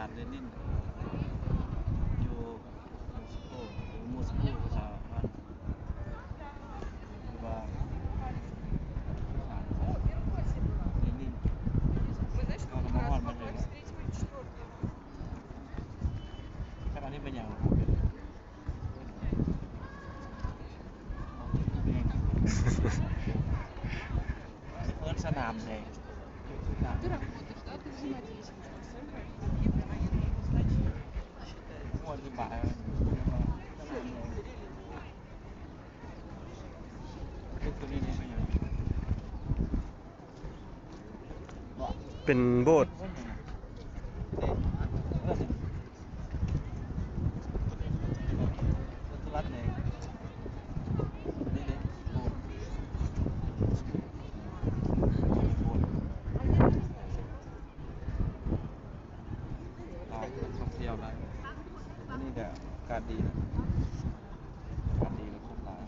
ານເລນິນ ຢູ່ໂມສໂກ ຫຼື ໂມສໂກ ພາສາລາວ ຫຼືວ່າ ເລນິນ ເຮົາກໍມາຮອດມາເຖິງ ຈັກອັນນີ້ເປັນຫຍັງ ເອີ້ນສະໜາມແດງ ເປັນໂບດ. ຫຼາຍ ນັກທ່ອງທ່ຽວຫຼາຍ ອັນນີ້ກະອາກາດດີນະ ອາກາດດີ ແລ້ວຄົນຫຼາຍ.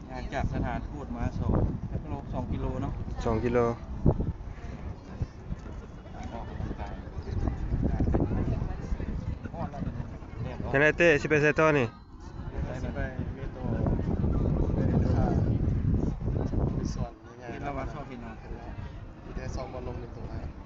ຫ່າງຈາກສະຖານທູດມາສອງ ຈັກໂລ ສອງກິໂລເນາະ ສອງກິໂລ. ອອກກຳລັງກາຍ ຮ້ອນແລ້ວ ແດດອອກ. ຈັ່ງໃດເຕ້ ຊິໄປໃສຕໍ່ນີ້? ຊິໄປເມໂຕ ໄປສອນໃຫຍ່ໆ ເຫັນແລ້ວວ່າຊອບເຫັນເນາະ ມີແຕ່ຊອກບ່ອນລົງເມໂຕ.